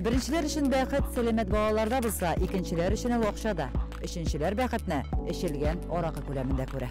Беренчеләр өчен бәхет сәламәт балаларда булса, икенчеләр өчен ул акчада. Өченчеләр бәхетне эчелгән аракы күләмендә күрә.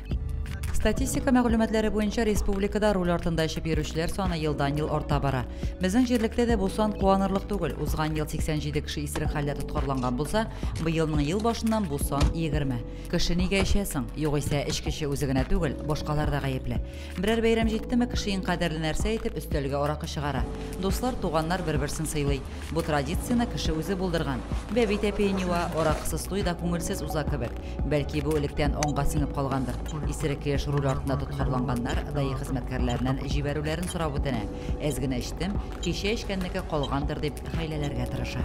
Статистика мәгълүматлары буенча республикада руль артында эчеп йөрүчеләр саны елдан-ел арта бара. Безнең җирлектә дә бу сан куанырлык түгел. Узган ел 87 кеше исерек хәлдә тоткарланган булса, быелның ел башыннан бу сан 20. Кеше нигә эчә соң? Югыйсә, эчкече үзе генә түгел, башкалар да гаепле. Берәр бәйрәм җиттеме, кеше иң кадерле нәрсә итеп өстәлгә аракы чыгара. Дуслар, туганнар бер-берсен сыйлый. Бу традицияне кеше үзе булдырган. Бәби тәпиен юа, аракысыз туй да күңелсез уза кебек. Бәлки бу электән аңга сеңеп калгандыр. Исерек килеш руль артында тоткарланганнар ДАИ хезмәткәрләреннән җибәрүләрен сорап үтенә. Әз генә эчтем, кичә эчкәннеке калгандыр дип хәйләләргә тырыша.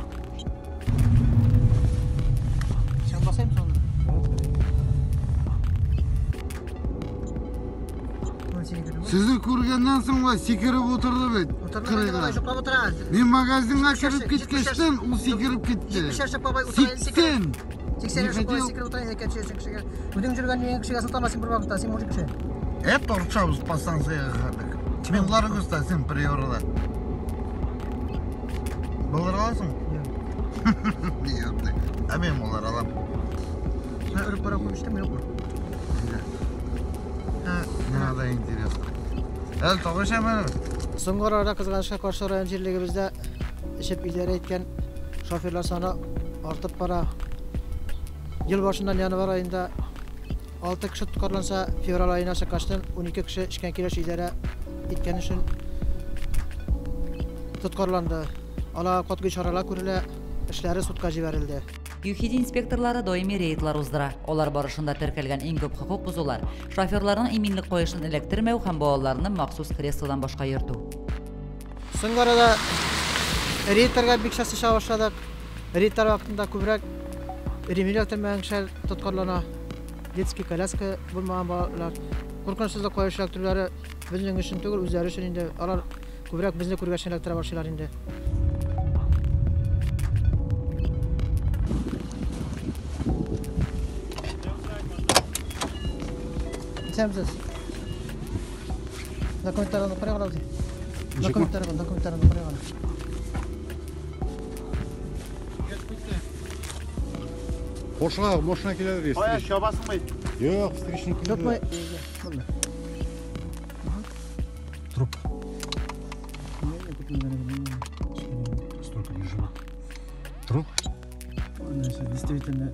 Сезне күргәннән соң ла сикереп утырды бит. Кырыйга. Мин магазинга кереп киткәчтен, ул сикереп китте. Сиксен. Сиксен Не хотел. сикереп утыра икенче кешегә. Үзең йөргән дигән кешегә сылтама син бер вакытта, син мужик кеше. Это торчабыз по станцияга хәтер. Мин Ларгуста, син Приорада. Булыр аласың? Юк. Ә мин булыр алам. Мен өреп бара куймыштым, юкмы? Миңа да интересно. Әле табышам әле. Соңгы арада кызганычка каршы район җирлегебездә эчеп идарә иткән шоферлар саны артып бара. Ел башыннан январь аенда 6 кеше тоткарланса, февраль аена чыккачтан 12 кеше эчкән килеш идарә иткән өчен тоткарланды. Аларга катгый чаралар күрелә, эшләре судка җибәрелде. ЮХИДИ инспекторлары даими рейдлар уздыра. Алар барышында теркәлгән иң күп хокук бозулар шоферларның иминлек каешын эләктермәү һәм балаларны махсус креслодан башка йөртү. Соңгы арада рейдларга бик часто чыга башладык. Рейдлар вакытында күбрәк ремень эләктермәгән кешеләр тоткарлана. Детский коляска булмаган балалар. Куркынычсызлык каешы эләктерүләре безнең өчен түгел, үзләре өчен инде. Алар күбрәк безне күргәч эләктерә башлыйлар инде. Исәнмесез. Документларны карап алабыз. Документларны, документларны карап алабыз. Кошуга машина килә Кая чабасың бит? Юк, встречный килде. Тотмай. Труп. Столько не живут. Труп? Действительно.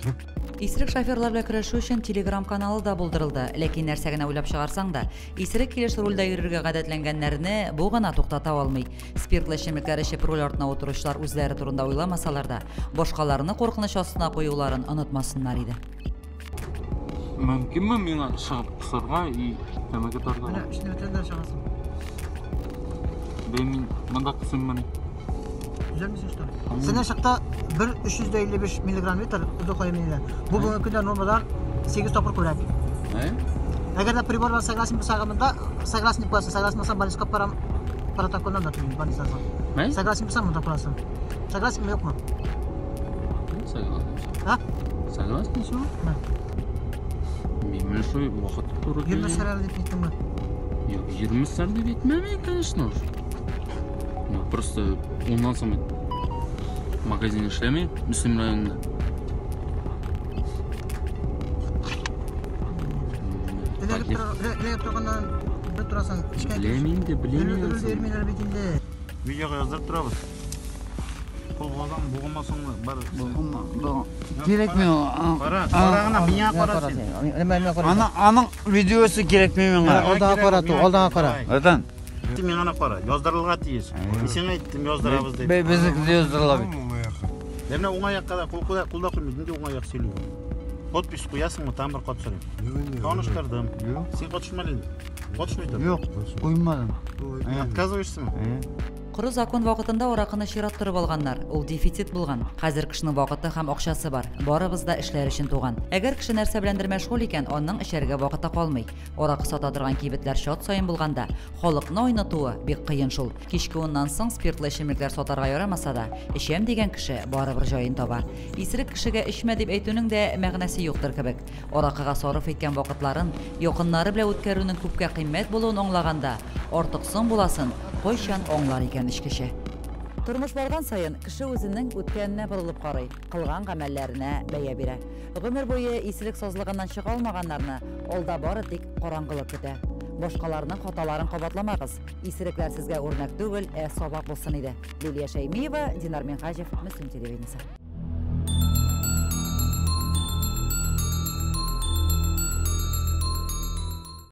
Труп. Исерек шоферлар белән көрәшү өчен Telegram каналы да булдырылды. Ләкин нәрсә генә уйлап чыгарсаң да, исерек килеш рульдә йөрергә гадәтләнгәннәрне бу гына туктата алмый. Спиртлы эчемлекләр эчеп руль артына утыручылар үзләре турында уйламасалар да, башкаларны куркыныч астына куюларын онытмасыннар иде. Мөмкинме миңа чыгып кысарга и тәмәке тартырга? Менә эшне бетердем чыгасың. Бәй мин монда кысыйм мени. Төзәлмисең что? Синең чакта 1,355 миллиграмм литр узу. Бу бүгенге көндә нормадан 8 тапкыр күбрәк. Ә? Әгәр дә прибор белән согласен булсаң монда, согласен дип куясың, согласен булсаң больницага барам, протоколдан да түлим, больницадан. Ә? Согласен булсаң монда куясың. Согласен юкмы? Согласен. А? Согласен всё? Мә. Мин менә шулай вакыт туры килде. Йөрмәсләр әле дип әйттеңме? Юк, йөрмәсләр дип әйтмәм, конечно уж. Ну, просто уннан соң магазин эшләми Мөслим районында. Эләгеп торганнан бер торасың. Беләм инде, беләм Рульдә инде. йөрмиләр бит инде. Видеога яздырып торабыз. Кул булган, булмасаң бар. Кирәкми ул. Кара, кара гына, миңа кара син. Нәмә нәмә кара. Ана аның видеосы кирәкми миңа. Алдаңа кара ту, алдаңа кара. Братан, Син миңа гына кара. Яздырылырга тиеш. Мин сиңа әйттем, яздырабыз дип. Безнеке дә яздырыла бит. Менә уңай якка да кул куя, кул да куймый, нинди уңай як сөйли. Подпись куясыңмы? Там бер кат сорыйм. Таныштырдым. Син катышмадың инде. Катышмыйдың. Юк, куймадым. Отказываешься? Коры закон вакытында аракыны чират торып алганнар. Ул дефицит булган. Хәзер кешенең вакыты һәм акчасы бар. Барыбыз да эшләр өчен туган. Әгәр кеше нәрсә беләндер мәшгуль икән, аның эчәргә вакыты калмый. Аракы сата торган кибетләр чат саен булганда, халыкны айнытуы бик кыен шул. Кичке уннан соң спиртлы эчемлекләр сатарга ярамаса да, эчәм дигән кеше барыбер җаен таба. Исерек кешегә эчмә дип әйтүнең дә мәгънәсе юктыр кебек. Аракыга сарыф иткән вакытларын якыннары белән үткәрүнең күпкә кыйммәт булуын аңлаганда, артык соң буласын кайчан аңлар икән эчкече. Тормыш барган саен кеше үзенең үткәненә борылып карый, кылган гамәлләренә бәя бирә. Гомер буе исерек сазлыгыннан чыга алмаганнарны алда бары тик караңгылык көтә. Башкаларның хаталарын кабатламагыз. Исерекләр сезгә үрнәк түгел, ә сабак булсын иде. Лилия Шәймиева, Динар Минһаҗев, Мөслим телевидениесе.